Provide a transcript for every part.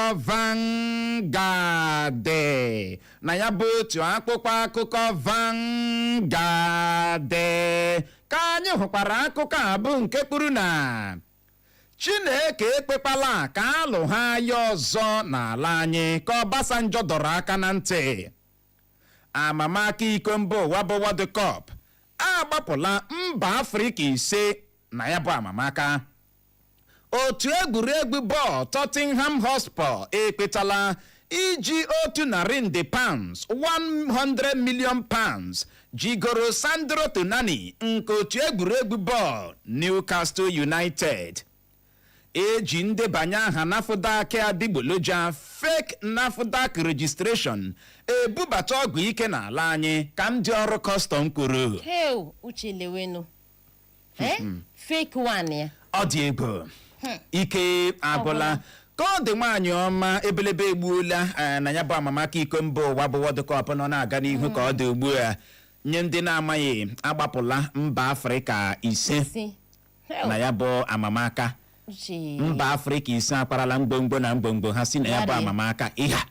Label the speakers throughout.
Speaker 1: Akụkọ Vanguard. Na ya bụ otu akwụkwọ akụkọ Vanguard ka anyị hụkwara akụkọ a, bụ nke kwuru na Chineke ekpekwala ka alụ ha ya ọzọ n'ala anyị, ka Obasanjo dọrọ aka na ntị. Amamaka iko mba ụwa bụ World Cup agbapụla mba Afrịka 5 na ya bụ amamaka. Otu egwuregwu bọọlụ Tottenham Hotspur ekpetala iji £100 nde, £100 million, jigoro Sandro Tonali nke otu egwuregwu bọọlụ Newcastle United. Eji ndebanye aha NAFDAC adịgboloja, fake NAFDAC registration, ebubata ọgwụ ike n'ala anyị, ka ndị ọrụ custom kwuru.
Speaker 2: Heo, Uche, lewenu, eh, fake one ya.
Speaker 1: Ọ dị egwu, ike agwụla. Ka ọ dị, nwaanyị ọma, ebelebe egbuola na ya bụ amamaka iko mba ụwa bụ World Cup nọ na-aga n'ihu. Ka ọ dị ugbu a, nye ndị na-amaghị, agbapụla mba Afrịka 5
Speaker 2: si Heo,
Speaker 1: na ya bụ amamaka.
Speaker 2: Uche.
Speaker 1: Mba Afrịka 5 akparala mgbomgbo na mgbomgbo ha si na ya bụ
Speaker 2: Larị.
Speaker 1: amamaka ịha.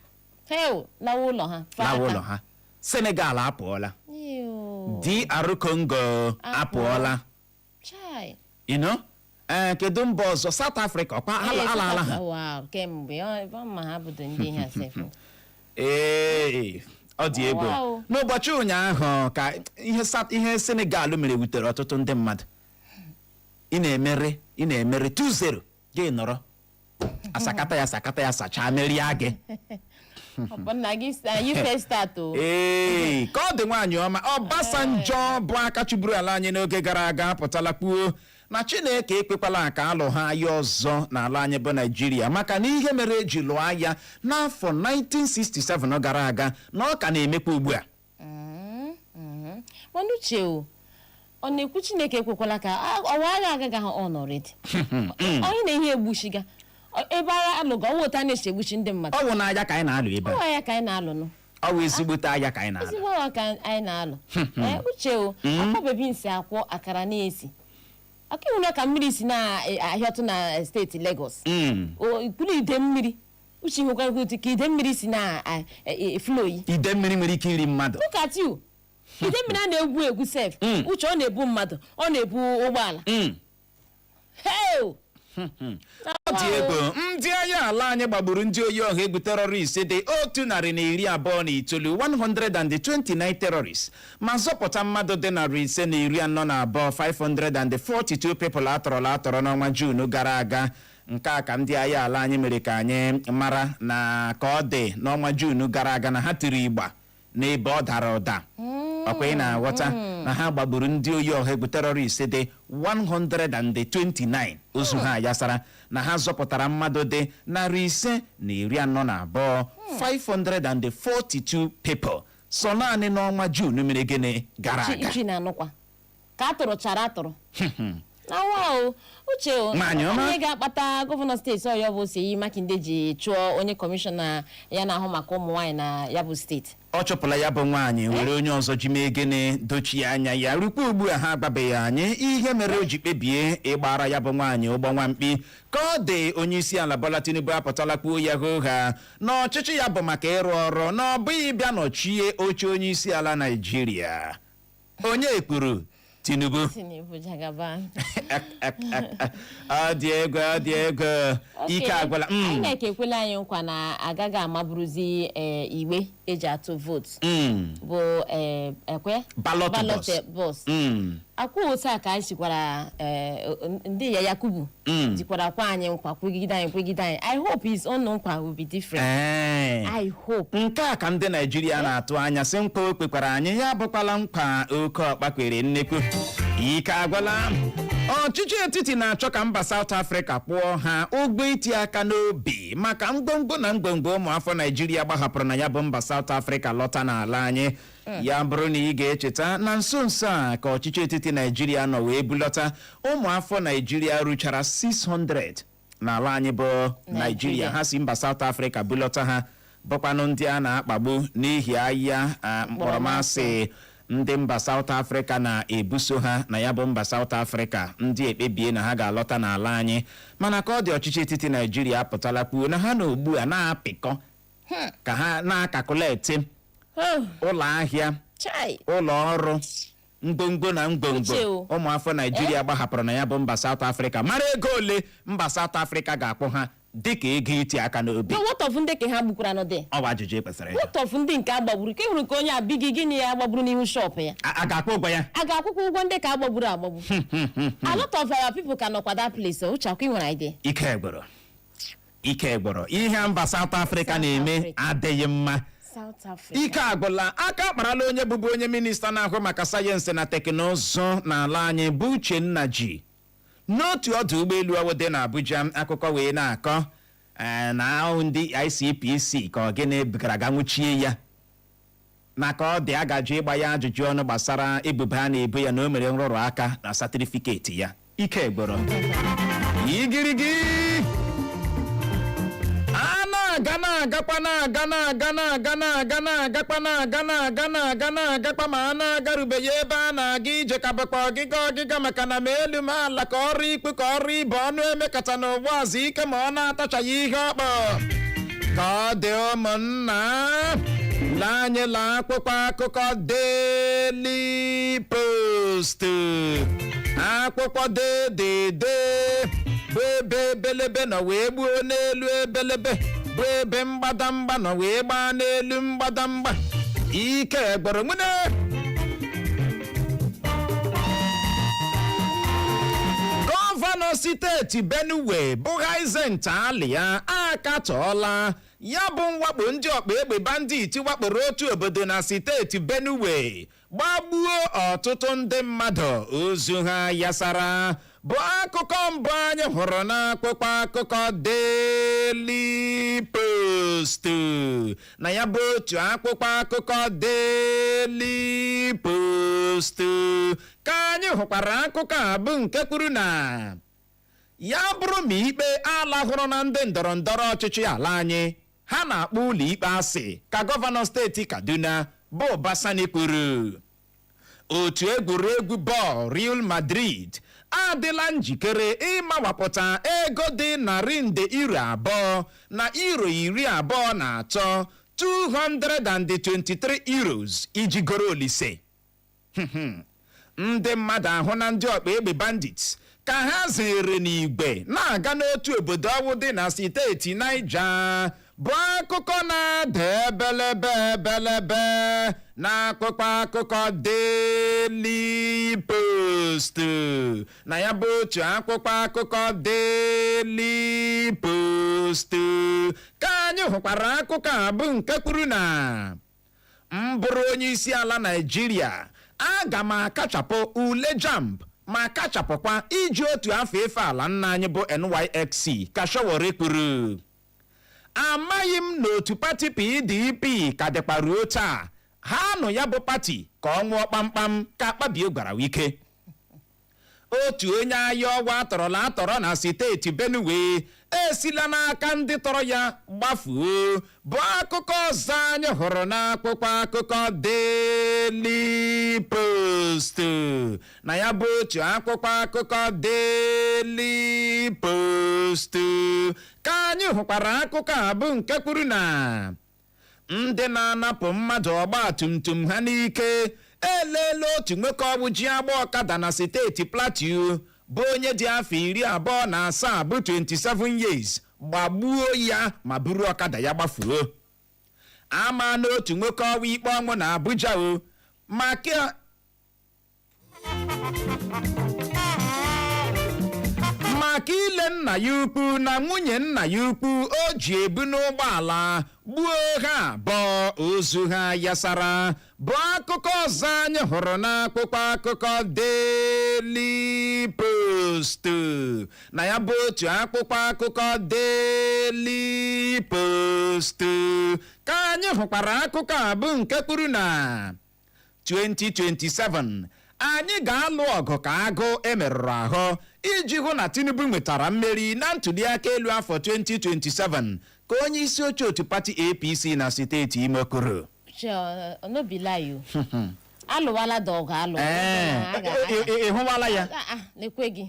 Speaker 2: Heo, lawa ụlọ ha fee
Speaker 1: Lawa
Speaker 2: aka.
Speaker 1: ụlọ ha. Senegal apụọla.
Speaker 2: Ew.
Speaker 1: DR Congo apụọla.
Speaker 2: Chai.
Speaker 1: Ee, kedu mba ọzọ? South Africa ọkwa
Speaker 2: Ee,
Speaker 1: alaala ha.
Speaker 2: Wow, kemgbe ọ ma ha bụdo ndị ihe asef.
Speaker 1: Ee, ọ dị egwu. N'ụbọchị ụnyaahụ ka ihe Senegal mere wutere ọtụtụ ndị mmadụ. Ị na-emere 2-0, gị nọrọ asakata ya, sakata ya, sachaa, merie gị.
Speaker 2: Ọ bụ nna gị you first start o.
Speaker 1: Ee, ka ọ dị, nwaanyị ọma, Ọbasanjọ bụ aka chụburu ala anyị n'oge gara aga apụtala kpuo na Chineke ekpekwala ka alụ ha agha ọzọ n'ala anyị bụ Naijiria, maka na ihe mere eji lụọ agha n'afọ 1967 gara aga na ọ ka na-emekwa ugbu a.
Speaker 2: Mana Uche o, ọ na-ekwu Chineke ekwekwala ka ọwa agha agaghị ahụ on already. Onye na ihe egbuchiga ebe agha alụga ọnwa otu a na-esi egbuchi ndị mmadụ.
Speaker 1: Ọ wụ n'agha ka anyị na-alụ ebe a.
Speaker 2: Ọwa ya ka anyị na-alụ nụ.
Speaker 1: Ọ wụ ezigbote agha ka anyị na-alụ.
Speaker 2: Ezigbo agha ka anyị na-alụ. Ee, Uche o, akpọbebi nsi akwọ akara na-esi aka ịhụna ka mmiri si na-ahịọtụ na steeti Lagos. O ikpuru ide mmiri, Uche, nwekwa otu ka ide mmiri si na floyi.
Speaker 1: Ide mmiri nwere ike iri mmadụ.
Speaker 2: Look at you, ide mmiri a na-egwu egwu sef. Uche, ọ na-ebu mmadụ, ọ na-ebu ụgbọala. Hey!
Speaker 1: Ọ dị egwu. Ndị agha ala anyị gbagburu ndị oyi ọha egwu terrorist dị 129, 129 terrorists, ma zọpụta mmadụ dị 542, 542 people atọrọla atọrọ n'ọnwa Juun gara aga. Nke a ka ndị agha ala anyị mere ka anyị mara na ka ọ dị n'ọnwa Juun gara aga na ha tiri igba n'ebe ọ dara ụda. Ọkwa ị na-aghọta na ha gbagburu ndị oyi ọha egwu terrorist dị 129, ozu ha yasara, na ha zọpụtara mmadụ dị 542, 542 people, so naanị n'ọnwa Juun mere gịnị gara aga.
Speaker 2: Uche na-anụkwa ka a tụrụchara atụrụ na nwa o, Uche o.
Speaker 1: Nwaanyị ọma.
Speaker 2: Ihe ga-akpata gọvanọ steeti Ọyọ bụ Seyi Makinde ji chụọ onye kọmishọna ya na-ahụ maka ụmụ nwaanyị na ya bụ steeti.
Speaker 1: Ọ chụpụla ya bụ nwaanyị, were onye ọzọ ji mee gịnị? Dochie anya ya. Rukwa ugbu a, ha agbabeghị anyị ihe mere o ji kpebie ịgbara ya bụ nwaanyị ụgbọ nwamkpi. Ka ọ dị, onye isi ala Bola Tinubu apụtala kwuo ya hoo ha na ọchịchị ya bụ maka ịrụ ọrụ, na ọ bụghị bịa nọchie oche onye isi ala Naijiria. Onye kwuru? Tinubu.
Speaker 2: Tinubu Jagaban.
Speaker 1: Ọ dị egwu, ọ dị egwu, ike agwụla.
Speaker 2: INEC ekwela anyị nkwa na agaghị amaburuzi igbe eji atụ vootu bụ ekwe
Speaker 1: Ballot box.
Speaker 2: Box. Akwa otu a ka anyị sikwara ndị ya Yakubu jikwara kwa anyị nkwa, kwegide anyị, kwegide anyị. I hope his own nkwa will be different. I hope.
Speaker 1: Nke a ka ndị Naijiria na-atụ anya, sị nkwa o kpekwara anyị ya abụkwala nkwa oke ọkpa kwere nnekwu. Ike agwala. Ọchịchị etiti na-achọ ka mba South Africa kwụọ ha ụgwọ iti aka n'obi maka mgbomgbo na mgbomgbo ụmụafọ Naijiria gbahapụrụ na ya bụ mba South Africa lọta n'ala anyị. Ya bụrụ na ị ga-echeta, na nso nso a ka ọchịchị etiti Naijiria nọ wee bulọta ụmụafọ Naijiria ruchara 600 n'ala anyị bụ Naijiria.
Speaker 2: Naijiria.
Speaker 1: Ha si mba South Africa bulọta ha, bụkwanụ ndị a na-akpagbu n'ihi ahịa mkpọrọmasị. Ndị mba South Africa na-ebuso ha na ya bụ mba South Africa, ndị ekpebie na ha ga-alọta n'ala anyị. Mana ka ọ dị, ọchịchị etiti Naijiria apụtala kwuo na ha na ugbu a na-apịkọ ka ha na-acalculate ụlọ ahịa,
Speaker 2: Chai.
Speaker 1: ụlọ ọrụ, ngwongwo na ngwongwo
Speaker 2: Uche o.
Speaker 1: ụmụafọ Naijiria gbahapụrụ na ya bụ mba South Africa, mara ego ole mba South Africa ga-akwụ ha dịka ego iti aka n'obi.
Speaker 2: No, what of ndị ka ha gbukwara nọ dị?
Speaker 1: Ọ bụ ajụjụ e kwesịrị ịjụ.
Speaker 2: What of ndị nke a gbagburu? Ka ị hụrụ ka onye abịghị gịnị ya gbagburu n'ihu shop ya?
Speaker 1: A ga-akwụ ụgwọ ya?
Speaker 2: A ga-akwụkwọ ụgwọ ndị ka agbagburu agbagbu? A lot of our people ka nọkwa that place. Uche, akwa ị nwere idea?
Speaker 1: Ike gwụrụ, ike gwụrụ. Ihe mba South Africa
Speaker 2: South
Speaker 1: na-eme
Speaker 2: Africa.
Speaker 1: adịghị mma.
Speaker 2: South Africa.
Speaker 1: Ike agwụla. Aka akparala onye bụbu onye minista na-ahụ maka sayensị na teknụzụ n'ala anyị bụ Uchenna Ji n'otu ọdụ ụgbọelu ọwụ dị n'Abuja. Akụkọ wee na-akọ na ahụ ndị ICPC ka ọ gịnị gara aga nwụchie ya, na ka ọ dị agaji ịgba ya ajụjụ ọnụ gbasara ebubo a na-ebo ya na o mere nrụrụ aka na certificate ya. Ike gboro igirigi. A na-aga, na-agakwa, na-aga, na-aga, na-aga, na-aga, na-agakwa, na-aga, na-aga, na-aga, na-agakwa, ma a na-agarubeghị ebe a na-aga ije, ka bụkwa ọgịga ọgịga, maka na ma elu ma ala, ka ọrụ ikpu ka ọrụ ibe ọnụ emekata n'ụgbọ azụ ike ma ọ na-atachaghị ihe ọkpọ. Ka ọ dị, ụmụnna, lee anyị la akwụkwọ akụkọ Daily Post. Akwụkwọ dedede bụ ebe ebelebe nọ wee gbuo n'elu ebelebe, bụ ebe mgbadamgba nọ wee gbaa n'elu mgbadamgba. Ike gbọrọ nwune. Gọvanọ steeti Benue bụ Hyzinth Alia akatọọla ya bụ mwakpo ndị ọkpa egbe bandit wakporo otu obodo na steeti Benue, gbagbuo ọtụtụ ndị mmadụ, ozu ha yasara, bụ akụkọ mbụ anyị hụrụ n'akwụkwọ akụkọ Daily Post. Na ya bụ otu akwụkwọ akụkọ Daily Post ka anyị hụkwara akụkọ a bụ nke kwuru na ya bụrụ ma ikpe alahụrụ na ndị ndọrọ ndọrọ ọchịchị ala anyị, ha na-akpọ ụlọ ikpe asị, ka gọvanọ steeti Kaduna bụ Uba Sani kwuru. Otu egwuregwu bọọlụ Real Madrid adịla njikere ịmawapụta ego dị 200 nde euro na euro 23, 223 euros, iji goro Olise. Ndị mmadụ ahụ na ndị ọkpa egbe bandits ka ha zere n'igwe na-aga n'otu obodo ọwụ dị na steeti Niger, bụ akụkọ na-ada ebelebe ebelebe n'akụkọ akụkọ Daily Post. Na ya bụ otu akwụkwọ akụkọ Daily Post ka anyị hụkwara akụkọ a bụ nke kwuru na m bụrụ onye isi ala Naijiria, aga m akachapụ ule JAMB ma kachapụkwa iji otu afọ efe ala nna anyị bụ NYSC, ka Sowore kwuru. Amaghị m na otu pati PDP ka dịkwa ruo taa, ha nụ ya bụ pati ka ọ nwụọ kpamkpam, ka Akpabio gwara Wike. Otu onye agha ọgwa atọrọla atọrọ na steeti Benue esila n'aka ndị tọrọ ya gbafuo, bụ akụkọ ọzọ anyị hụrụ n'akwụkwọ akụkọ Daily Post. Na ya bụ otu akwụkwọ akụkọ Daily Post ka anyị hụkwara akụkọ a bụ nke kwuru na ndị na-anapụ mmadụ ọgba tum tum ha n'ike eleela otu nwoke ọgbụ ji agba ọkada na steeti Plateau, bụ onye dị afọ 27, bụ 27 years, gbagbuo ya ma buru ọkada ya gbafuo. Ama n'otu nwoke ọwa ikpe ọnwụ na Abuja o maka ile nna ya ukwu na nwunye nna ya ukwu o ji ebu n'ụgbọala gbuo ha abụọ, ozu ha yasara, bụ akụkọ ọzọ anyị hụrụ n'akwụkwọ akụkọ Daily Post. Na ya bụ otu akwụkwọ akụkọ Daily Post ka anyị hụkwara akụkọ a bụ nke kwuru na 2027 anyị ga-alụ ọgụ ka agụ emerụrụ ahụ iji hụ na Tinubu nwetara mmeri na ntụliaka elu afọ 2027, ka onye isi oche otu pati APC na steeti Imo kwuru.
Speaker 2: Uche, no be lie o. Alụwala dị ọgụ alụ.
Speaker 1: Ee, ị hụwala ya?
Speaker 2: Ah, ah, lekwe gị.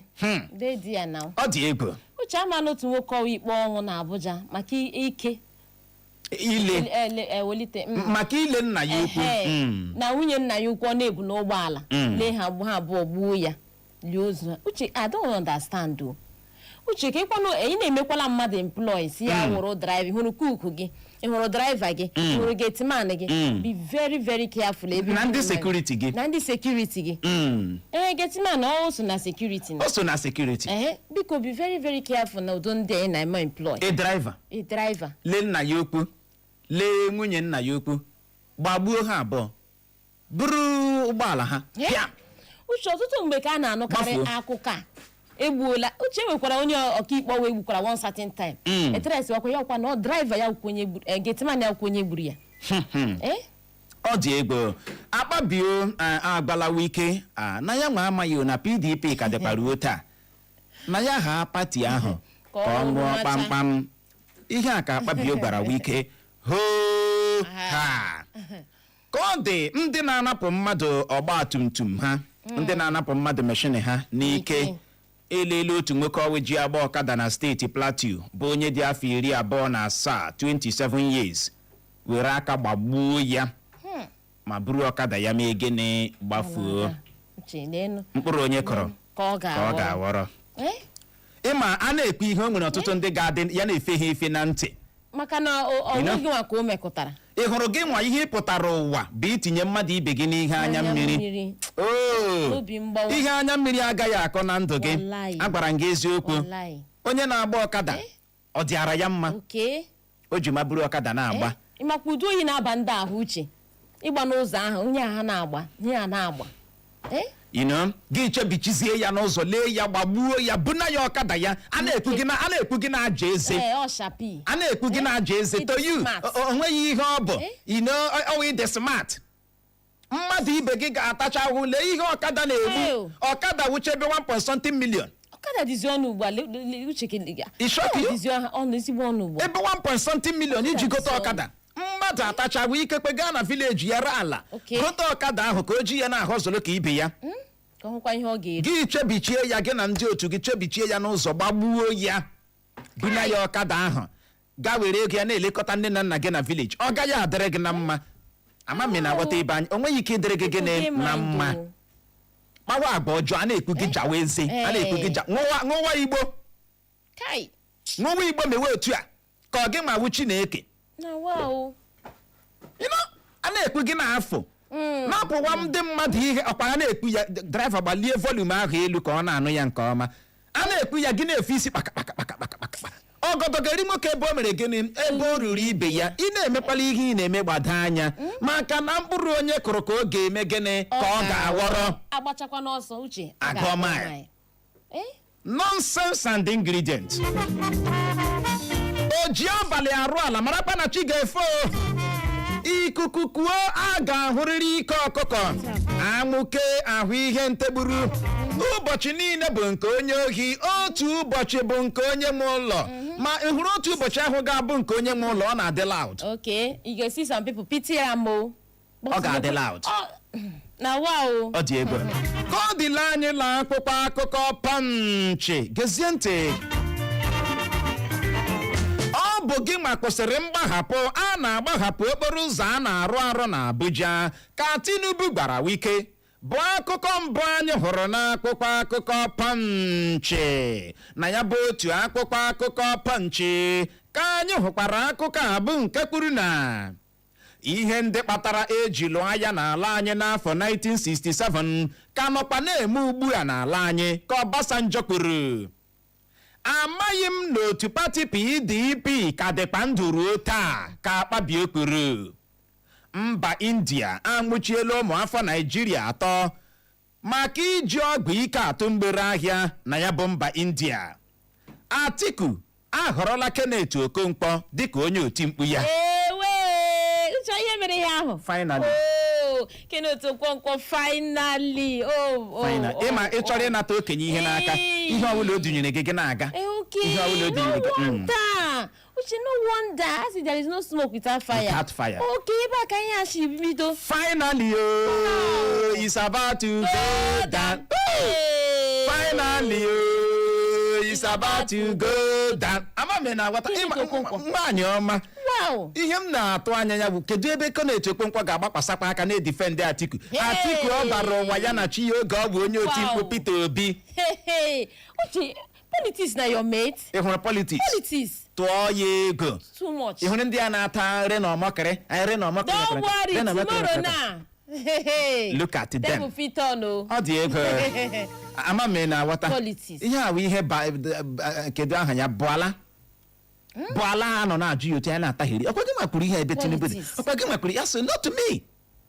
Speaker 2: Dee di ya na
Speaker 1: Ọ dị egwu.
Speaker 2: Uche, ama n'otu nwoke ọwa ikpe ọnwụ na Abuja maka ike
Speaker 1: ile
Speaker 2: ewelite
Speaker 1: maka ile nna ya ukwu.
Speaker 2: Ehe. Na nwunye nna ya ukwu ọ na-ebu n'ụgbọala lee ha, ha abụọ gbuo ya, lie ozu ha. Uche, I don't understand o. Uche, ka ịkwanụ ị na-emekwala mmadụ employ, si ya wụrụ driver, hụrụ kuku gị, ị hụrụ driver gị, ị hụrụ gateman gị, be very very careful ebe
Speaker 1: na
Speaker 2: ị
Speaker 1: ndị
Speaker 2: hụrụ
Speaker 1: security gị.
Speaker 2: Na ndị security gị. Ee, gateman ọ so na security na
Speaker 1: O so na security.
Speaker 2: Ehe, biko, be very very careful na udo ndị a ị na-eme employ.
Speaker 1: Ị driver
Speaker 2: ị driver
Speaker 1: lee nna ya ukwu, lee nwunye nna ya ukwu, gbagbuo ha abụọ, buru ụgbọala ha. Pịa.
Speaker 2: Uche, ọtụtụ mgbe ka a na-anụkarị
Speaker 1: Gbafuo.
Speaker 2: akụkọ a, egbuola. Uche, nwekwara onye ọkaikpe ọwa egbukwara one certain time. Eteresi wakwa ya ọkwa na ọ driver ya kwụ onye gburu, gateman ya kwụ onye gburu ya.
Speaker 1: Ọ dị egwu. Akpabio agbalawa ike na ya nwa amaghị na PDP ka dịkwa ruo taa, na ya ha party ahụ
Speaker 2: ka
Speaker 1: ka ọ
Speaker 2: ọ
Speaker 1: ṅụọ
Speaker 2: ṅụọcha.
Speaker 1: Kpamkpam ihe a ka Akpabio gwara Wike hoo ha ka ọ dị. Ndị na-anapụ mmadụ ọgba tum tum ha, ndị na-anapụ mmadụ machine ha n'ike,
Speaker 2: n'ike.
Speaker 1: Elele otu nwoke ọwụ ji agba ọkada na steeti Plateau, bụ onye dị afọ 27, 27 years, were aka gbagbuo ya ma buru ọkada ya mee gịnị? Gbafuo.
Speaker 2: Uche, n'elu
Speaker 1: Mkpụrụ onye kọrọ
Speaker 2: ka ọ
Speaker 1: ka ọ
Speaker 2: ga-aghọrọ.
Speaker 1: Ga-aghọrọ.
Speaker 2: Eh?
Speaker 1: Ịma a na-ekwu ihe o nwere, ọtụtụ ndị ga-adị ya na-efe ha efe na ntị.
Speaker 2: Maka na ọ
Speaker 1: You know?
Speaker 2: nweghị nwa ka o mekụtara.
Speaker 1: Ị hụrụ gị nwa, ihe ị pụtara ụwa bụ itinye mmadụ ibe gị n'ihe anya mmiri. Oo.
Speaker 2: Obi mgbawa.
Speaker 1: Ihe anya mmiri agaghị akọ na ndụ gị.
Speaker 2: Wallahi.
Speaker 1: Agwara m gị eziokwu.
Speaker 2: Wallahi.
Speaker 1: Onye na-agba ọkada, ọ dịara ya mma? O ji ma buru ọkada na-agba.
Speaker 2: Ịmakwa ụdị oyi na-aba ndị ahụ, Uche, ịgba n'ụzọ ahụ onye a ha na-agba ihe a na-agba.
Speaker 1: Gị chebichizie ya n'ụzọ, lee ya, gbagbuo ya, buna ya ọkada ya. A na-ekwu gị na-aja eze.
Speaker 2: Ee, ọ shapi.
Speaker 1: A na-ekwu gị na-aja eze.
Speaker 2: Ịdị
Speaker 1: To you,
Speaker 2: smart.
Speaker 1: o nweghị ihe ọ bụ.
Speaker 2: Eh?
Speaker 1: Ọwụ ịdị smart, mmadụ ibe gị ga-atacha ahụhụ. Lee ihe ọkada na-egbu.
Speaker 2: Ew.
Speaker 1: Ọkada wuchebe 1 point something million.
Speaker 2: Ọkada dịzi ọnụ ugbu a. Uche,
Speaker 1: Ị shock you?
Speaker 2: dịzi ọnụ, ezigbo ọnụ ugbu a.
Speaker 1: Ebe 1 point something million iji gote
Speaker 2: Ọkada.
Speaker 1: Ọkada, mmadụ atachagbu ikekwe gaa na village ya ree ala, gote ọkada ahụ ka o ji ya na-ahọzụlụ ka ibe ya.
Speaker 2: Ka ọ hụkwa ihe ọ ga-eri.
Speaker 1: Gị chebichie ya, gị na ndị otu gị chebichie ya n'ụzọ, gbagbuo ya, buna ya ọkada ahụ, gaa were ego ya na-elekọta nne na nna gị na village. Ọ gaghị adịrị gị na mma. Ama m ị na-aghọta ebe anyị. O nweghị ike ịdịrị gị gịnị na mma. Kpawa agwa ọjọọ, a na-ekwu gị jawa eze, a na-ekwu gị ja ṅụwa ṅụwa igbo.
Speaker 2: Kai.
Speaker 1: Ṅụwa igbo, mewe otu a ka ọ gị ma wụ Chineke.
Speaker 2: Na wa o.
Speaker 1: A na-ekwu gị n'afọ napụwa ndị mmadụ ihe ọkwa. A na-ekwu ya, driver gbalie volume ahụ elu ka ọ na-anụ ya nke ọma. A na-ekwu ya, gị na-efe isi kpaka kpaka kpaka kpaka kpaka. Ọgọdọ ga-eri nwoke ebe o mere gịnị? Ebe o ruru ibe ya. Ị na-emekwala ihe ị na-eme, gbado anya, maka na mkpụrụ onye kụrụ ka ọ ga-eme gịnị? Ka ọ ga-aghọrọ.
Speaker 2: Agbachakwa n'ọsọ, Uche, a
Speaker 1: Agụọ
Speaker 2: ga-agụ
Speaker 1: mile.
Speaker 2: mile. Eh?
Speaker 1: Nonsense and ingredient. O ji abalị arụ ala, marakwa na chi ga-efe o. Ikuku kuo, a ga-ahụrịrị ike ọkụkọ. Amụke ahụ ihe ntegburu. Ụbọchị niile bụ nke onye ohi, otu ụbọchị bụ nke onye nwe ụlọ. Ma ị hụrụ otu ụbọchị ahụ ga-abụ nke onye nwe ụlọ, ọ na-adị loud.
Speaker 2: Okay, you go see some people pity am o.
Speaker 1: Ọ ga-adị loud.
Speaker 2: Na wa o.
Speaker 1: Ọ dị egwu. Ka ọ dịla anyị la akwụkwọ akụkọ Punch. Gezie ntị. Ọ bụ gị ma kwụsịrị mgbahapụ a na-agbahapụ okporo ụzọ a na-arụ arụ na Abuja, ka Tinubu gwara Wike, bụ akụkọ mbụ anyị hụrụ n'akwụkwọ akụkọ Punch. Na ya bụ otu akwụkwọ akụkọ Punch ka anyị hụkwara akụkọ a, bụ nke kwuru na ihe ndị kpatara eji lụọ agha n'ala anyị n'afọ 1967 ka nọkwa na-eme ugbu a n'ala anyị, ka Obasanjo kwuru. Amaghị m na otu party PDP ka dịkwa ndụ ruo taa, ka Akpabio kwuru. Mba India anwụchiela ụmụ afọ Naijiria atọ maka iji ọgwụ ike atụ mgbere ahịa na ya bụ mba India. Atiku ahọrọla Kenneth Okonkwo dịka onye otimkpu ya.
Speaker 2: Ewe, Uche, ihe mere ihe ahụ.
Speaker 1: Finally.
Speaker 2: Oh, Kenneth Okonkwo, finally. Oh,
Speaker 1: Final.
Speaker 2: oh,
Speaker 1: Ịma ị chọrọ
Speaker 2: oh.
Speaker 1: ịnata okenye ihe n'aka,
Speaker 2: Ee.
Speaker 1: ihe ọbụla o dunyere gị, gị na-aga.
Speaker 2: Eh, okay.
Speaker 1: Ihe ọbụla o
Speaker 2: No
Speaker 1: dunyere gị.
Speaker 2: wonder. Uche, no wonder as there is no smoke without fire.
Speaker 1: Without fire.
Speaker 2: Okay, ebe a ka ihe a si bido.
Speaker 1: Finally, oh, it's about to go down.
Speaker 2: Hey!
Speaker 1: Finally, oh, it's about to go down. Ama m na aghọta.
Speaker 2: Gịnị ka Okonkwo?
Speaker 1: Nwaanyị ọma.
Speaker 2: Wow.
Speaker 1: Ihe m na-atụ anya ya bụ, kedu ebe Kenneth Okonkwo ga-agbakwasakwa aka na-edefend Atiku?
Speaker 2: Hey!
Speaker 1: Atiku ọ bara ụwa ya na chi ya oge ọ bụ onye oti mkpu Peter Obi.
Speaker 2: Hey, hey. Uche, politics na your mate.
Speaker 1: Ị hụrụ politics?
Speaker 2: Politics.
Speaker 1: Tụọ ya ego.
Speaker 2: Too much.
Speaker 1: Ị hụrụ ndị a na-ata nri na ọmọkịrị, nri na ọmọkịrị?
Speaker 2: Don't worry,
Speaker 1: Nri na ọmọkịrị.
Speaker 2: tomorrow na. Hey, hey.
Speaker 1: Look at them.
Speaker 2: Devil fit on o.
Speaker 1: Ọ dị ego. Ama m ị na-aghọta.
Speaker 2: Politics.
Speaker 1: Ihe a bụ ihe kedu aha ya, Bụala Bụala ha nọ na-ajụ ya otu ya na-ataghịrị. Ọkwa gị nwakwuru ihe ebe Tinubu dị.
Speaker 2: Politics.
Speaker 1: Ọkwa gị nwakwuru ya, so not me.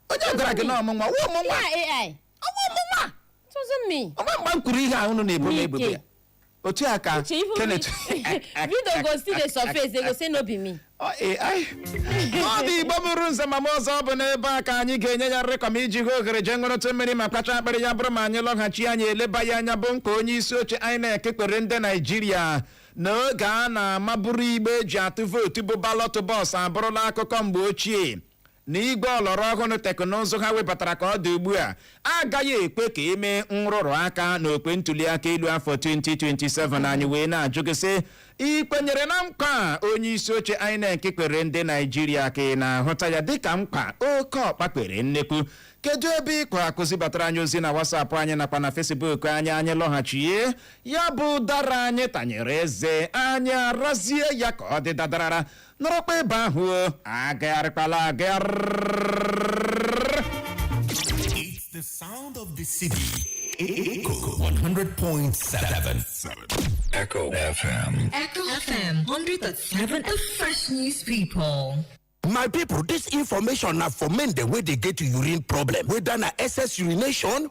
Speaker 1: Onye gwara gị na ọmụnwa wụ ọmụnwa?
Speaker 2: Yeah, AI.
Speaker 1: Ọwụ ọmụnwa.
Speaker 2: It wasn't me.
Speaker 1: Ọma mgba m kwuru ihe a unu na-ebo m ebubo ya otu a ka
Speaker 2: Uche, even
Speaker 1: Kenneth
Speaker 2: video go still dey surface, they go say no be me.
Speaker 1: Ọ AI. Ọ dị. Igbo bụrụ nze ma m ọzọ, bụ n'ebe a ka anyị ga-enye ya nrịkọm iji hụ ohere jee ṅụrụtụ mmiri ma kpacha akpịrị. Ya bụrụ ma anyị lọghachi, anyị eleba ya anya bụ nkwa onye isi oche INEC kwere ndị Naijiria n'oge a na-amaburu igbe eji atụ vootu bụ ballot box abụrụla akụkọ mgbe ochie, na igwe ọlọrọ ọhụrụ teknụzụ ha webatara ka ọ dị ugbu a agaghị ekwe ka emee nrụrụ aka n'okwe ntuli aka elu afọ 2027. Anyị wee na-ajụ gị sị, ị kwenyere na nkwa a onye isi oche INEC kwere ndị Naijiria, ka ị na-ahụta ya dịka nkwa oke ọkpa kwere nnekwu? Kedu ebe ịkwa akụzi batara anyị ozi na WhatsApp anyị nakwa na Facebook anyị? Anyị lọghachie, ya bụ dara anyị tanyere eze anyị arazie ya ka ọ dị dadarara. Nọrọkwa ebe ahụ o, agagharịkwala agagharị.
Speaker 3: It's the sound of the city. Echo 100.7.
Speaker 4: Echo FM.
Speaker 5: Echo FM 100.7, the fresh news people.
Speaker 3: My people, this information na for men dem wey dey get urine problem, whether na excess urination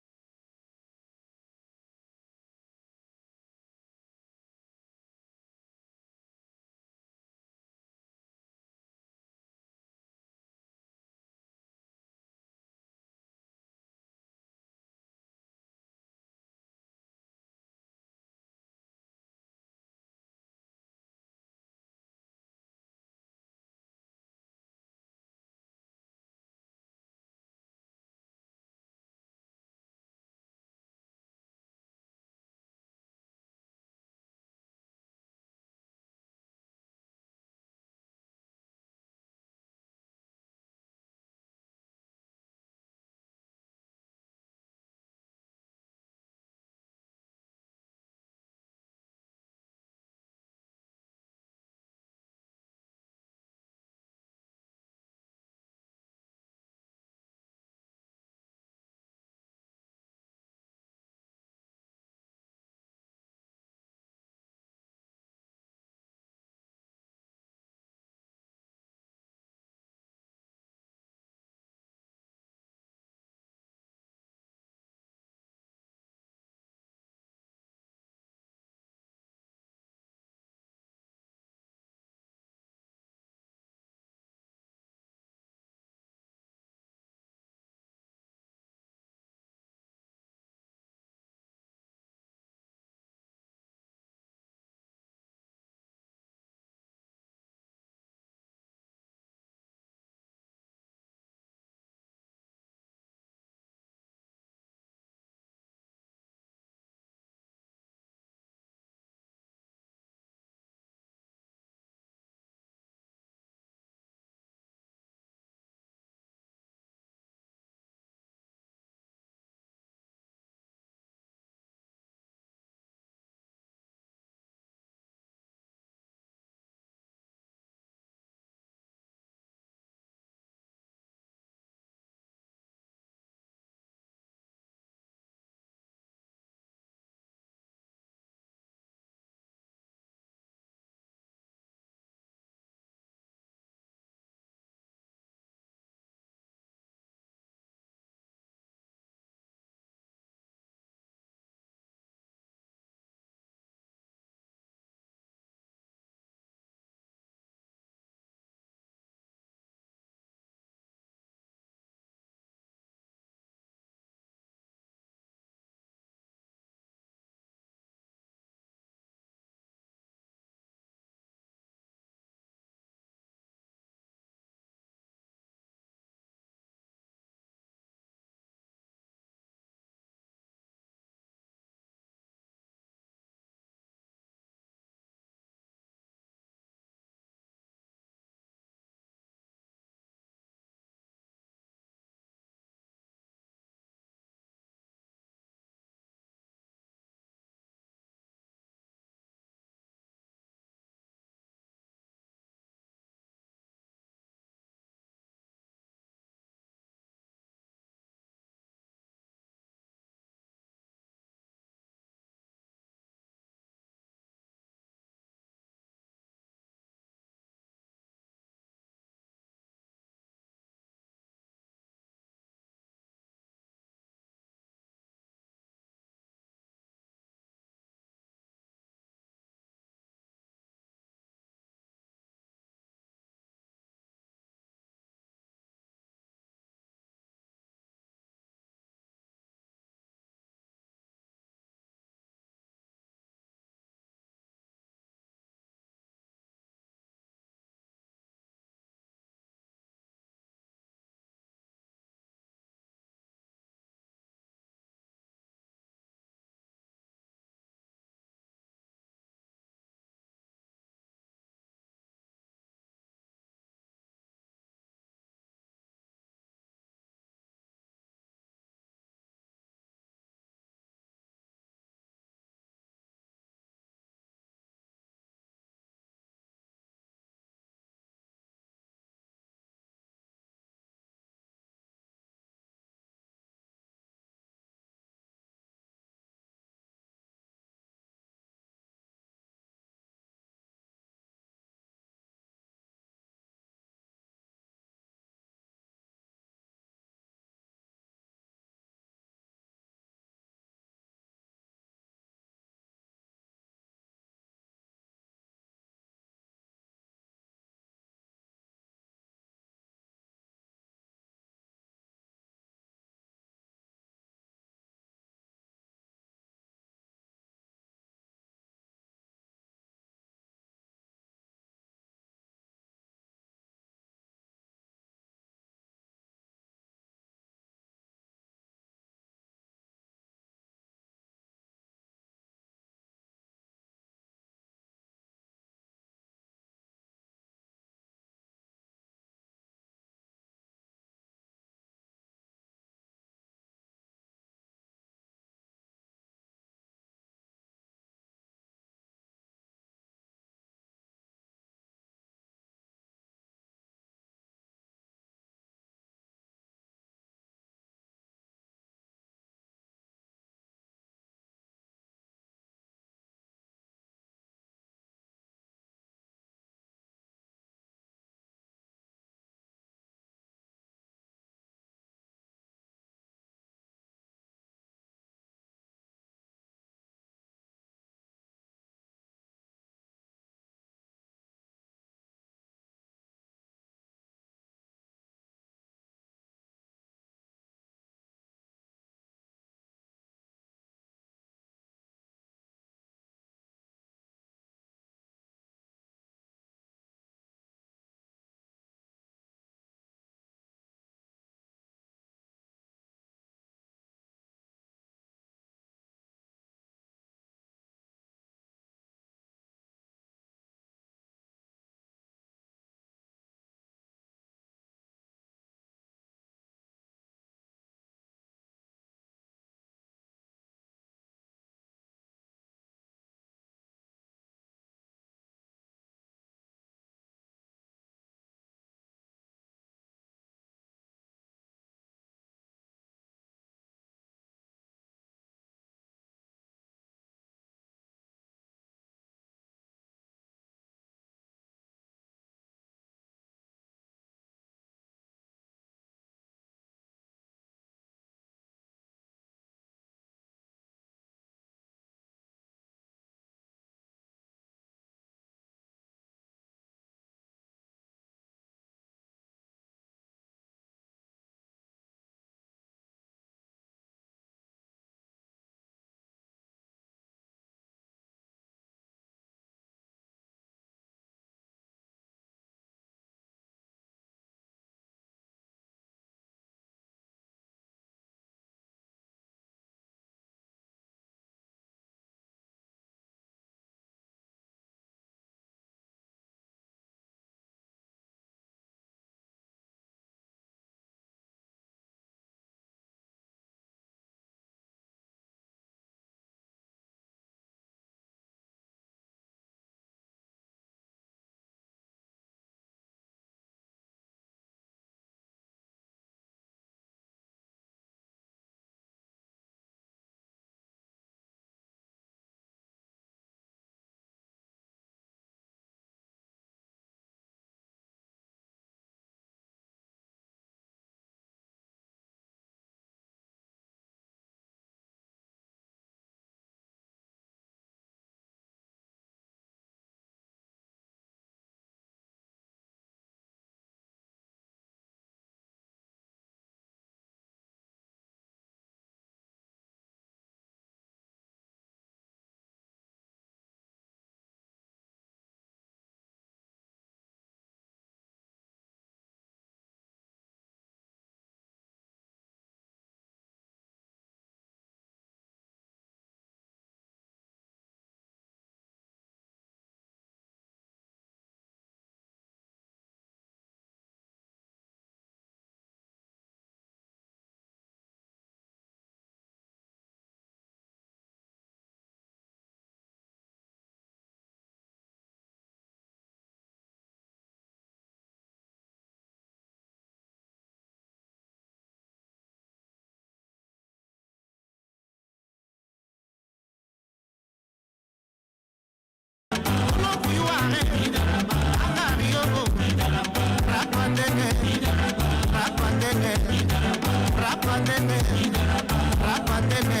Speaker 6: Rapatene,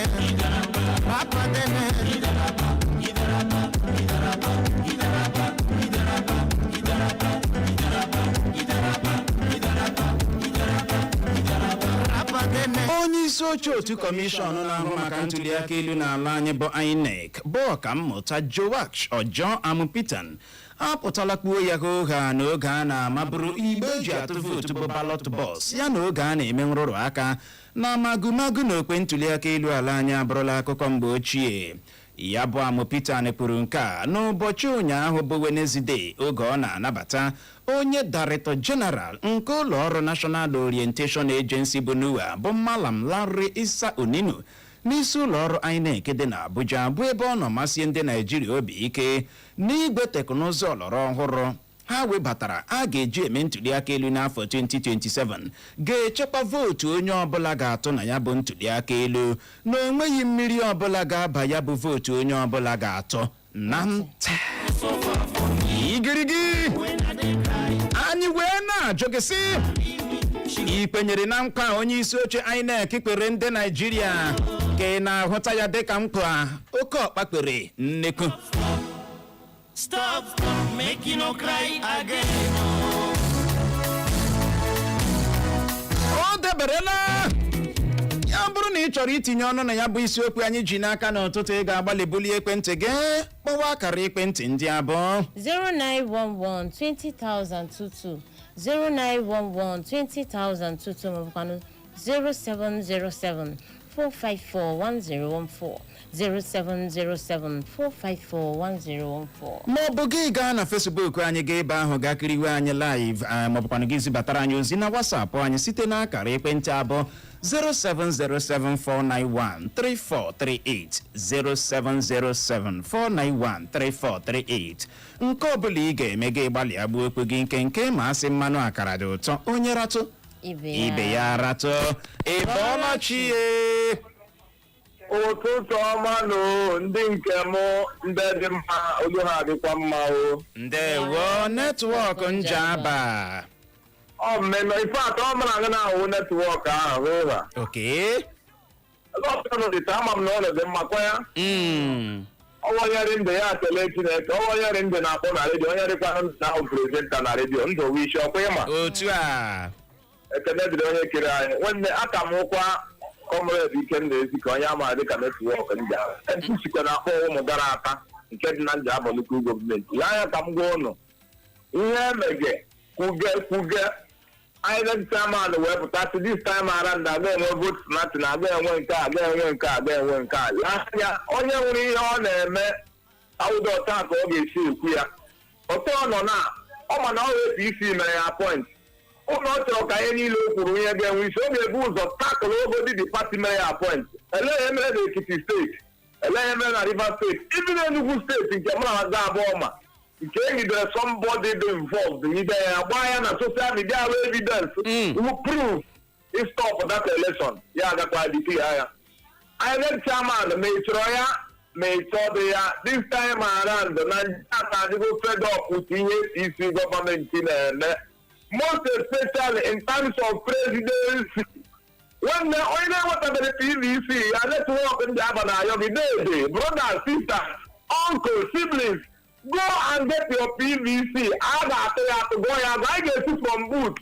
Speaker 6: rapatene, rapatene.
Speaker 1: Onye isi oche otu kọmishọn na-ahụ maka ntuliaka elu n'ala anyị bụ INEC, bụ ọkammụta Joash Ojo Amupitan, apụtala kpuo ya hooha n'oge a na-amaburu igbe eji atụ vootu bụ ballot box ya na oge a na-eme nrụrụ aka na magumagu na okwe ntuliaka elu ala anyị abụrụla akụkọ mgbe ochie. Ya bụ Amupitan kwuru nke a n'ụbọchị ụnyaahụ bụ Wenezdee, oge ọ na-anabata onye Director General nke ụlọ ọrụ National Orientation Agency bụ NOA, bụ Malam Larry Isa Oninu, n'isi ụlọ ọrụ INEC dị n'Abuja, bụ ebe ọ nọ masie ndị Naijiria obi ike n'igwe teknụzụ ọlọrọ ọhụrụ ha webatara a ga-eji eme ntuliaka elu n'afọ 2027 ga-echekwa vootu onye ọbụla ga-atụ na ya bụ ntuliaka elu, na onweghị mmiri ọbụla ga-aba ya bụ vootu onye ọbụla ga-atụ na nta. Igirigi anyị wee na-ajụ gị sị, ị kwenyere na nkwa onye isi oche INEC kwere ndị Naijiria, ka ị na-ahụta ya dịka nkwa oke ọkpa kwere nnekwu?
Speaker 6: Stop, make you no cry again.
Speaker 1: O deberela ya. Bụrụ na ị chọrọ itinye ọnụ na ya bụ isiokwu anyị ji n'aka n'ụtụtụ, ị ga-agbalị bulie ekwentị gị kpọwa akara ekwentị ndị abụọ:
Speaker 2: 0911 20022, 0911 20022, maọbụkwanụ 0707 454 1014, 0707 454 1014.
Speaker 1: Ma ọ bụ gị gaa na Facebook anyị, gaa ebe ahụ gaa kiriwe anyị live, ma ọ bụkwanụ gị zibatara anyị ozi na WhatsApp anyị site n'akara ekwentị abụọ 07074913438, 07074913438. Nke ọbụla ị ga-eme, gị gbalịa gbuo okwu gị nkenke, ma asị mmanụ akara dị ụtọ, onye ratụ
Speaker 2: ibe ya.
Speaker 1: Ibe ya ratụ. Ị bọọla chi ye.
Speaker 7: Ụtụtụ ọma nụ, ndị nke mụ, ndị dị mma, olu ha adịkwa mma o.
Speaker 1: Ndewo, Network Njaba.
Speaker 7: Ọ mmemme ife atọ ọ mara na ahụ network ahụ hụha. Ebe ọbụla nọ dịta, ama m na ọ dị mma kwa ya. Ọnwa onye dị ndụ ya kelee Chineke. Ọnwa onye dị ndụ na-akpọ na redio, onye dịkwa ndụ na ahụ presenter na redio, ndụ wụ isi ọkwa ịma.
Speaker 1: Otu a.
Speaker 7: Ekene dịrị onye kere anyị. Nwanne, aka m ụkwa Comrade Ikenna Ezi ka onye ama dịka Network Njaba sikwa na akpọ ụmụ gara ata nke dị na Njaba Local Government. Lee anya ka m gwa ụnụ ihe emege kwuge kwuge. INEC chairman wee pụta sị this time around aga enwe vote snatching, aga enwe nke a, aga enwe nke a, aga enwe nke a. Lee anya, onye nwere ihe ọ na-eme awụda ọta ka ọ ga-esi ekwu ya ọtọ ọ nọ na ọ ma na ọ APC mere ya appoint ụlọ. Ọ chọrọ ka ihe niile o kwuru ihe ga-enwe isi, ọ ga-ebu ụzọ tackle ogodi the party mere ya appoint. Elee ihe mere na Ekiti Steeti? Elee ihe mere na Rivers Steeti? Even Enugu Steeti nke mụ na aga abụọ ma nke ehidere somebody dị involved, ide ya gbaa ya na social media bụ evidence will prove stop that election, ya agakwa dp ya ya. INEC chairman, ma ị chọrọ ya ma ị chọdị ya, this time around na Nigeria adịgo fed up with ihe APC gọọmenti na-eme, most especially in terms of presidency. Nwanne, onye na-enwetabeghị PVC ya, Network ndị aba na-ayọ gị, dede, brothers, sisters, uncle, siblings, go and get your PVC. A ga-atụ ya atụ, gụọ ya agụ. Anyị ga-esi from booth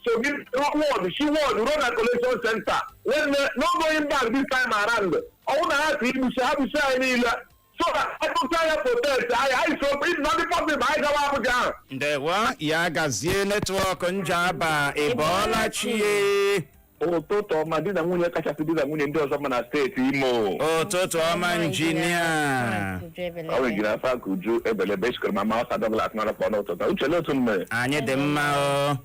Speaker 7: so gị ward shi ward ruo na collation center. Nwanne, no going back this time around. Ọnwụ na ha si igbuchi ha gbuchi anyị niile, so that akụkọ ya protest anyị, anyị so if not possible, anyị gawa Abuja ahụ.
Speaker 1: Ndewo, ya gazie, Network Njaba. Ị bọọla chi ye.
Speaker 7: Ụtụtụ ọma, di na nwunye kachasị di na nwunye ndị ọzọ ma na steeti Imo.
Speaker 1: Ụtụtụ ọma, injinia.
Speaker 7: Ọ bụ injinia Frank Uju Ebelebe esikwara ma ma ọsa Douglas nara kpọ n'ụtụtụ. Uche, otu m mere.
Speaker 1: Anyị dị mma o.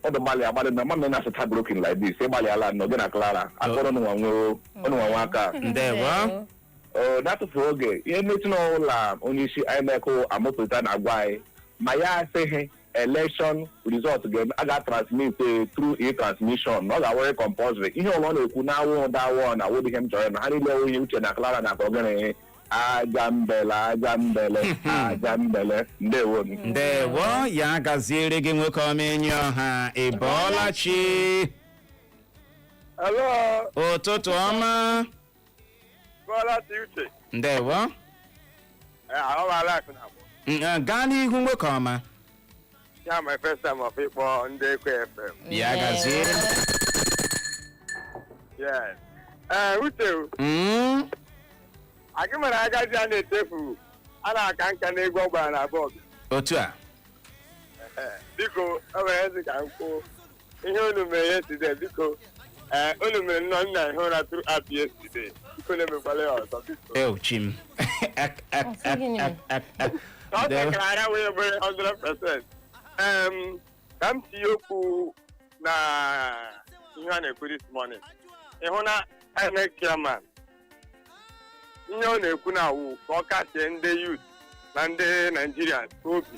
Speaker 7: Ọdụ gbalị agbalị na mmadụ na-asụta broken like this. Ịgbalịala nọ gị na Clara akpọrọ nwa nwe ọnụ nwa aka.
Speaker 1: Ndewo.
Speaker 7: N'atụfu oge, ihe mmetụ n'ụlọ onye isi INEC amụpụta na-agwa anyị ma ya asịghị election result ga a ga-transmit through e-transmission, na ọ ga-awere compulsory. Ihe ọbụla ọ na-ekwu na awụ ụda awụ na awụ ihe m chọrọ na ha niile onye Uche na Clara na akọ gịnị aja mbele aja mbele aja mbele. Ndewo.
Speaker 1: Ndewo, ya gaziere gị, nwoke ọma, enyi ọha. Ị bọọla chi.
Speaker 7: Hello,
Speaker 1: Ụtụtụ ọma.
Speaker 7: Bọla ti Uche.
Speaker 1: Ndewo.
Speaker 7: Ahụ m ala akụ na abụọ.
Speaker 1: Gaa n'ihu, nwoke ọma.
Speaker 7: Ya my first time of ịkpọ ndị Ekwe FM.
Speaker 1: Ya gazie.
Speaker 7: Yes. Ee, Uche, agị mara agadi a na-echefu a na-aka nka n'egwu ọ gbara na bọọdụ.
Speaker 1: Otu a.
Speaker 7: Biko, o nwere ezi ka m kwuo. Ihe unu mere yesterday, biko. Ee, unu mere nnọọ nna ihe ụra throughout yesterday. Biko, na-emekwala ya ọzọ, biko.
Speaker 1: Ew, chim. Ek, ek,
Speaker 2: Ọ sị
Speaker 1: ek,
Speaker 2: gịnị?
Speaker 1: ek, ek, ek.
Speaker 7: Ọ
Speaker 1: Ndewo.
Speaker 7: tekara anya wee bụrụ 100%. Ka m tinye okwu na ihe a na-ekwu this morning. Ị hụ na INEC chairman, ihe ọ na-ekwu na awụ ka ọ kasie ndị youth na ndị Nigerians obi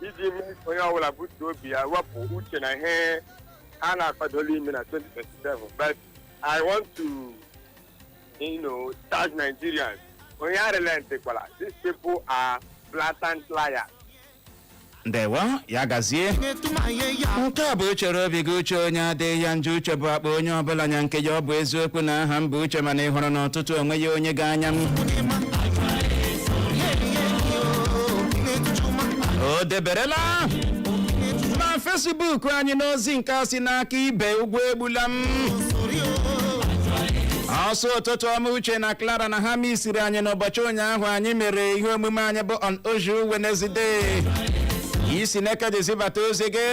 Speaker 7: iji mee ka onye ọbụla butuo obi ya, wepụ uche na ihe ha na-akwadola ime na 2027. But I want to charge Nigerians, onye arelentịkwala, these people are blatant liars.
Speaker 1: Ndewo, ya gazie. Nke a bụ uchere obi gị, uche onye adịghị ya njọ. Uche bụ akpa onye ọbụla nya nke ya. Ọ bụ eziokwu na aha m bụ Uche, mana ị hụrụ n'ọtụtụ onwe ya onye ga-anya m o deberela na Facebook anyị n'ozi nke a si n'aka ibe ugwu egbula m ọsọ. Ụtụtụ ọma, Uche na Clara. Na ha misiri anyị n'ụbọchị ụnyaahụ anyị mere ihe omume anyị bụ on Oju Wednesday. Isi n'eke zibata ozi gị.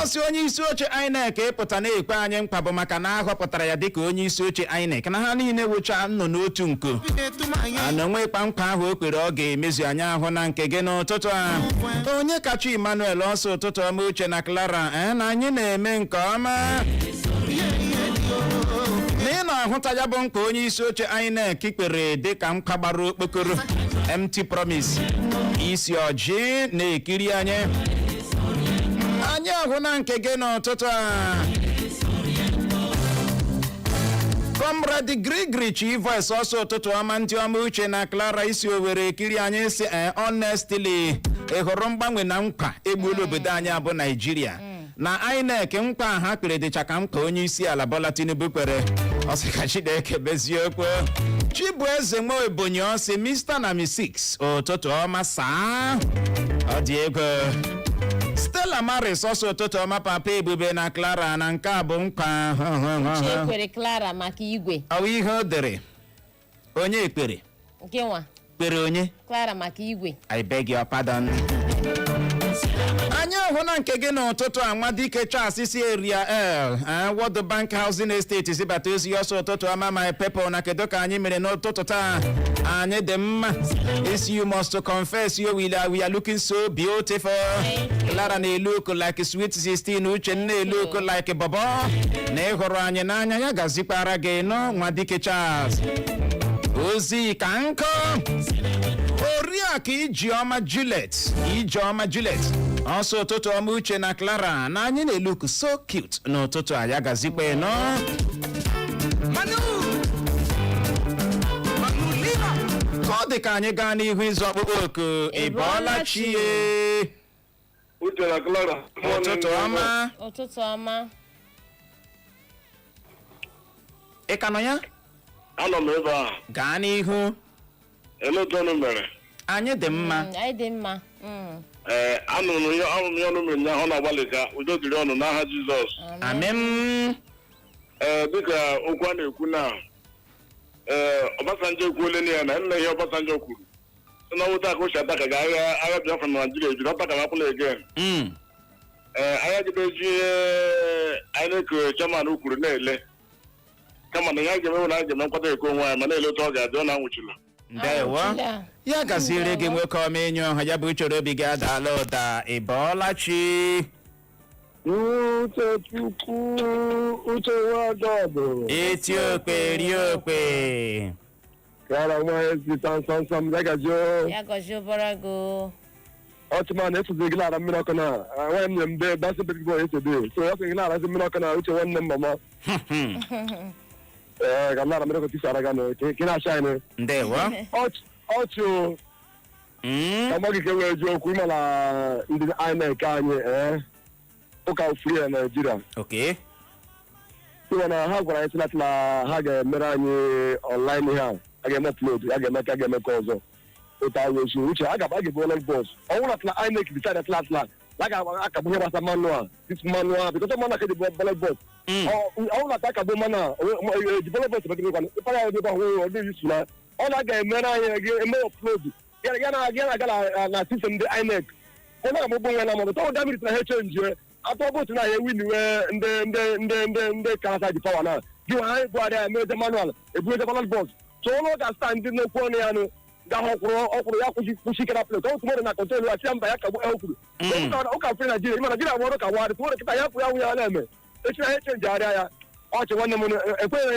Speaker 1: Ọ sị onye isi oche INEC ịpụta na-ekwe anyị mkpa bụ maka na ahọpụtara ya dịka onye isi oche INEC, na ha niile wụcha nnọ n'otu nko ana onwe kpamkpa ahụ o kwere ọ ga-emezu. Anyị ahụ na nke gị n'ụtụtụ a. Onye kacha Emmanuel ọsọ, ụtụtụ ọma, Uche na Clara. Ee, na anyị na-eme nke ọma na ị na-ahụta ya bụ nkwa onye isi oche INEC kpere dịka nkwa gbara okpokoro, empty promise. Isi ọjị na-ekiri anyị. Anyị ahụ na nke gị n'ụtụtụ a. Comrade Grigri Chi Voice ọsọ, ụtụtụ ọma, ndị ọma, Uche na Clara. Isi Owere ekiri anyị. Si ee, honestly, ị hụrụ mgbanwe na nkwa egbuola obodo anyị abụ Naijiria na INEC. Nkwa ha kpere dịcha ka nkwa onye isi ala Bola Tinubu kwere. Ọ sị ka Chineke mezie okwu. Chibueze nwa Ebonyi ọsị, Mr na Mrs, ụtụtụ ọma. Saa ọ dị ego. Stella Maris ọsọ, ụtụtụ ọma, papa Ebube na Clara. Na nke a bụ nkwa
Speaker 2: Uche kwere Clara maka igwe.
Speaker 1: Ọ bụ ihe o dere onye ekpere.
Speaker 2: Nke nwa.
Speaker 1: Kpere onye?
Speaker 2: Clara maka igwe.
Speaker 1: I beg your pardon. Anyị ahụ na nke gị n'ụtụtụ a. Nwa dike Charles si Area L, World Bank Housing Estate zibata ozi ya ọsọ, ụtụtụ ọma, my people. Na kedu ka anyị mere n'ụtụtụ taa? Anyị dị mma. Is you must confess you will, we are looking so beautiful. Clara na-elu oku like sweet 16, Uche na-elu oku like bobo. Na ị hụrụ anyị n'anya, ya gazikwara gị nọ, nwa dike Charles. Ozi ka nkụ. Oriakụ Ijeọma Juliet, Ijeọma Juliet ọsọ, ụtụtụ ọma, Uche na Clara. Na anyị na-elook so cute n'ụtụtụ a. Ya gazikwa nọ.
Speaker 6: Manu! Manu Lima!
Speaker 1: Ka ọ dị ka anyị gaa n'ihu ịzụ ọkpụkpọ oku. Ị bọọla chi ye?
Speaker 7: Uche na Clara.
Speaker 1: Ụtụtụ ọma.
Speaker 2: Ụtụtụ ọma.
Speaker 1: Ị ka nọ ya?
Speaker 7: Anọ m ebe a.
Speaker 1: Gaa n'ihu.
Speaker 7: Ele otu ọnụ mere?
Speaker 1: Anyị dị mma.
Speaker 2: Anyị dị mma.
Speaker 7: Ee, anụrụ m ihe, ọrụ m ihe ọnụ mere ụnyaahụ. Ọ na-agbalị ka udo dịrị ọnụ n'aha Jizọs.
Speaker 1: Amen.
Speaker 7: Ee, dịka okwu a na-ekwu na ee, Obasanjo ekwuole na ya na nna ihe Obasanjo kwuru sị na ọwụta aka ochie ataka ga agha agha Biafra na Naijiria ejiri ọtaka na akwụla again. Ee, agha gị eji ihe INEC chairman kwuru na-ele, kama na ya ga-emewe na a ga-eme nkwado eke onwe anyị ma na-ele otu ọ ga-adị. Ọ na-anwụchila.
Speaker 1: Ndewo.
Speaker 2: Anwụchila.
Speaker 1: Ya gaziere gị, nwoke ọma. Enyi ọha ya bụ uchoro obi gị adaala ụda. Ị bọọla chi?
Speaker 8: Uche Chukwu, Uche Nwadọdụ.
Speaker 1: Eti okpe rie okpe.
Speaker 8: Kara nwa ezi samsamsam dagajo.
Speaker 2: Ya gọzie ụbọrọ gị.
Speaker 8: Ọchịma na-esozi gị lara mmiri ọkụ na nwanne m nye mbe basi big boy esode. So ọ sị gị lara mmiri ọkụ na Uche nwanne m mama. Ee, ka m lara mmiri ọkụ tisara ga nụ ka ị na-acha anyị.
Speaker 1: Ndewo.
Speaker 8: Ọchị ọchị o. Ka mgbe gị ka e wee ji okwu ịma na ndị INEC anyị, ee, ụka free na Naịjirịa. Ịma na ha gwara anyị sị na ha ga-emere anyị online ihe a, a ga-eme upload, a ga-eme ka a ga-eme ka ọzọ. Otu anyị osu uche a ga-ebu ballot box. Ọ bụrụ na INEC decide atla atla na ga-akagbu ihe gbasara manual, this manual, because manual ka eji ballot box. Ọ bụrụ na akagbu manual, eji ballot box megide kwanụ ịkpara ya ebe ahụ ọ dịghị isu na ọ na ga-emere anyị ga-eme upload ya na ya na-aga na system ndị INEC. Ọ na-agbụgbụ nwe na mmadụ tọwụ damiri na ha echenjie atọ vote na ya ewiniwe ndị karasa ji power na gị nwa ha ebugharị ya mezie manual, ebugheze ballot box. So ụlọ ga-asta ndị n'okwu ọnụ ya nụ ga ọkwụrụ ọkwụrụ ya kwụsị ike na plate ọ tụmọrọ na control ya sị mba ya kagbu ya kwuru ụka fere Naijiria. Ịma Naijiria bụ ọrụ ka wagharị tụmọrọ kịta ya kwụ ya nwụ ya na-eme echi na ha echenjigharịa ya ọchị. Nwanne m,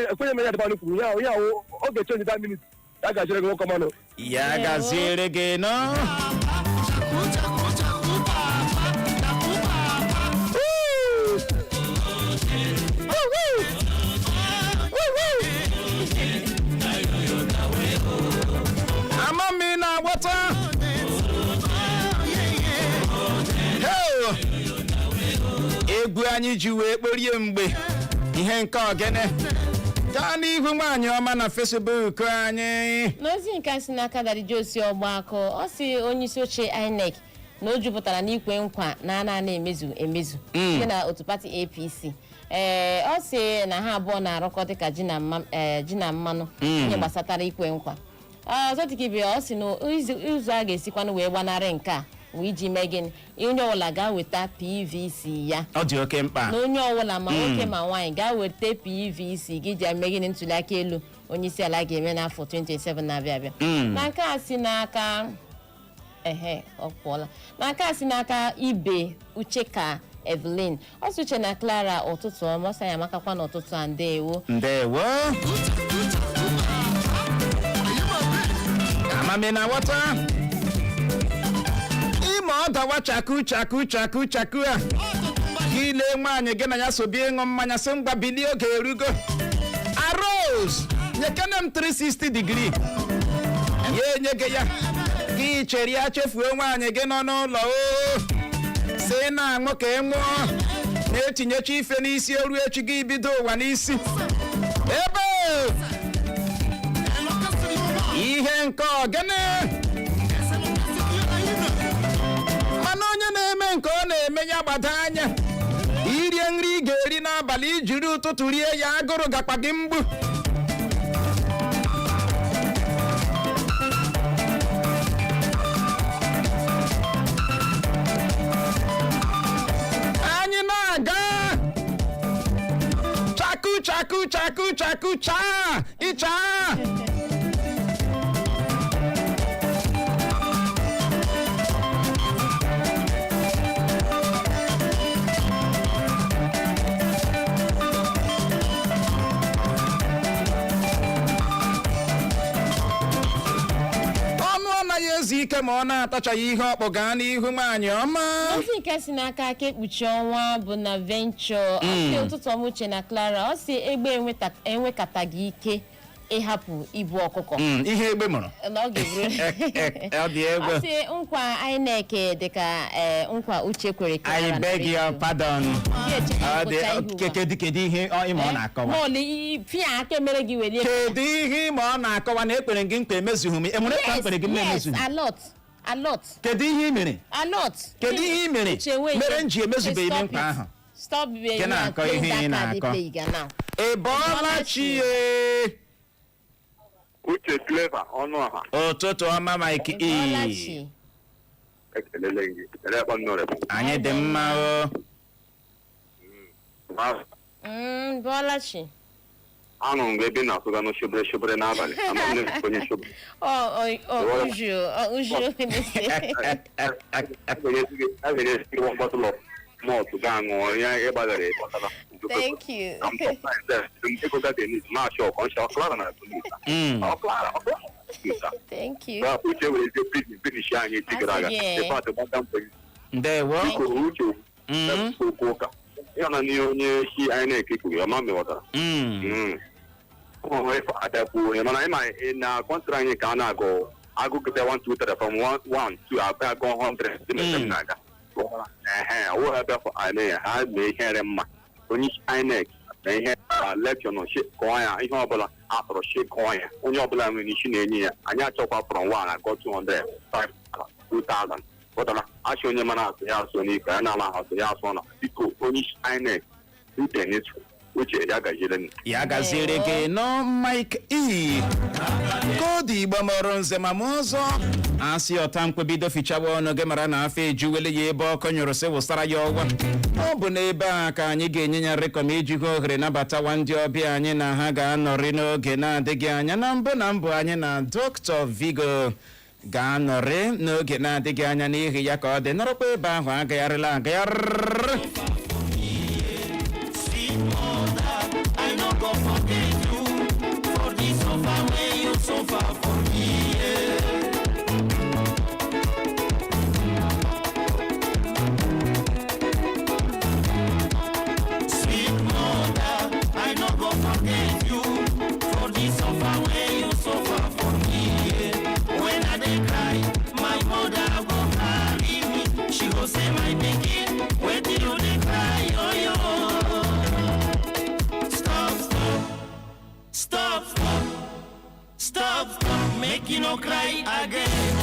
Speaker 8: ekwenye m ya dịbanụ kwuru ya ya oge change that minute ya gaziri gị, nwoke manụ.
Speaker 1: Ya gaziere gị nọ. Woo! Woo, woo! Woo, woo! Ama m ị na-aghọta. Hey! Egwu anyị ji wee kporie mgbe ihe nke ogene gaa n'ihu. Nwaanyị ọma, na Facebook anyị.
Speaker 2: N'ozi nke si n'aka Daddy Josi Ọgbakọ, ọ si onye isi oche INEC na o jupụtara n'ikwe nkwa na a na-emezu emezu site na otu pati APC. Ee, ọ si na ha abụọ na-arụkọ dịka ji na mmanụ ihe gbasatara ikwe nkwa. Ọzọ dịka ibe ya, ọ si na ụzọ a ga-esikwanụ wee gbanarị nke a wee iji mee gịnị? Onye ọbụla ga-weta PVC ya.
Speaker 1: Ọ dị oke mkpa.
Speaker 2: Na onye ọbụla, ma nwoke ma nwaanyị, gaa weta PVC gị ji eme gịnị? Ntuli aka elu onye isi ala ga-eme n'afọ 2027 na-abịa abịa. Na nke a si n'aka, ehe, ọ pụọla. Na nke a si n'aka Ibe Ucheka Evelyn, ọ sị, "Uche na Clara, ụtụtụ ọma." Ọ sị anyị amakakwa n'ụtụtụ a. Ndewo.
Speaker 1: Ndewo. Amami na nghọta ịma ọ dawa chaku chaku chaku chaku a gị lee nwaanyị gị na ya so bịa ịṅụ mmanya, sị ngwa bilie, oge erugo, aros nyekene m 360 degree, ya enye gị ya, gị chere ya chefuo nwaanyị gị nọ n'ụlọ o si na-aṅụ ka ị ṅụọ na-etinyecha ife n'isi oru echi gị bido ụwa n'isi ebe ihe nke ogene. Mana onye na-eme nke ọ na-eme ya gbado anya, irie nri ị ga-eri n'abalị, ijiri ụtụtụ rie ya, agụrụ gakpa gị mgbu. Anyị na-aga chaku chaku chaku chaku chaa ịcha. Ọnụ anaghị ezu ike ma ọ na-atachaghị ihe ọkpụ. Gaa n'ihu, nwaanyị ọma.
Speaker 2: Ozi nke si n'aka aka ekpuchi ọnwa bụ na Venture, ọ sị, "Ụtụtụ ọma, Uche na Clara." Ọ sị egbe enwekataghị ike ịhapụ ibu ọkụkọ.
Speaker 1: Ihe egbe mụrụ.
Speaker 2: Na ọ ga-eburu.
Speaker 1: Ọ dị egwu.
Speaker 2: Ọ sị nkwa INEC dịka nkwa Uche kwere Clara
Speaker 1: I
Speaker 2: na
Speaker 1: beg your
Speaker 2: redio.
Speaker 1: pardon.
Speaker 2: Ga-eche
Speaker 1: Ọ dị
Speaker 2: ngwụcha ihe ugbu a.
Speaker 1: kedu ihe ịma ọ na-akọwa?
Speaker 2: Maọlụ fịa aka emere gị welie.
Speaker 1: Kedu ihe ịma ọ na-akọwa na ekpere gị nkwa emezughị m? Enwere nkwa m kpere gị m
Speaker 2: Yes,
Speaker 1: na-emezughị?
Speaker 2: a lot, a lot.
Speaker 1: Kedu ihe ị mere?
Speaker 2: A lot.
Speaker 1: Kedu ihe ị mere
Speaker 2: Uche, enweghị
Speaker 1: mere
Speaker 2: ihe.
Speaker 1: m ji emezubeghị
Speaker 2: Stop
Speaker 1: nkwa
Speaker 2: it.
Speaker 1: ahụ?
Speaker 2: Stop.
Speaker 1: Gị na-akọ ihe ị na-akọ.
Speaker 2: Now.
Speaker 1: Ị bọọla chi ye.
Speaker 7: Uche, Clever, ọnụ ọha.
Speaker 1: Ụtụtụ ọma, Mike E.
Speaker 2: Bọlachi.
Speaker 7: Ekelele gị, elekwa nnọrọ.
Speaker 1: Anyị dị mma o.
Speaker 2: Bọlachi.
Speaker 7: Anụrụ m ebe ị na-asụga na shobere shobere n'abalị, ama m na onye shobere.
Speaker 2: Ọ uju, ọ uju.
Speaker 7: A ga-enyezi gị one bottle of malt gaa ṅụọ ya, ịgbaghara ịkpọtara.
Speaker 2: Thank you.
Speaker 7: I'm surprised ego ga ga-eniz na-achọ ọkọ ncha Clara na ọ Clara, ọ Clara.
Speaker 2: Thank you.
Speaker 7: Uche were ezi pidgin finish anyị echi gara aga.
Speaker 2: Asị gị, eh.
Speaker 7: Ịfat gbata mkpe gị.
Speaker 1: Ndewo.
Speaker 7: Kwuru uche okwu ụka ya na n'ihe onye si INEC kwuru ya ma mewọtara. Ọ ife adakwu onye mana ịma na country anyị ka a na-agụ agụgide 1 2 3 from 1 1 2 abịa agụ 100 dị na ebe m na-aga. Ehe, ọwụ ebe afọ INEC ha mee ihere mma onye isi INEC mee ihe Lecture nọ shikọọ ya, ihe ọbụla atụrụ shikọọ ya, onye ọbụla nwere isi na-enye ya. Anyị achọkwa from 1 go 200, 5, 2000 pụtara achị. Onye mara asụ ya asụ n'ike ya, na-ama asụ ya asụ na. Biko, onye isi INEC, uche uche ya gaziere m.
Speaker 1: Ya gaziere gị nọ, Mike E koodu Igbo mụrụ nze ma m ọzọ asị ọta mkpebido fichawa ọnụ gị, mara na afọ ejuwele ya ebe ọkụ nyụrụ, sị wụsara ya ọwa. Ọ bụ n'ebe a ka anyị ga-enye ya rekọm iji hụ ohere nabatawa ndị ọbịa anyị na ha ga-anọrị n'oge na-adịghị anya. Na mbụ na mbụ, anyị na Dr. Vigo ga-anọrị n'oge na-adịghị anya. N'ihi ya, ka ọ dị, nọrọkwa ebe ahụ, agagharịla agagharị.
Speaker 9: I no go forget you for the suffer wey you suffer for me. Yeah. Sweet mother, I no go forget you for the suffer wey you suffer for me. Yeah. When I dey cry, my mother go carry me. She go say, "My pikin, wetin you dey cry, oh yo?" Stop, stop, stop, stop, stop, stop, make you no cry again.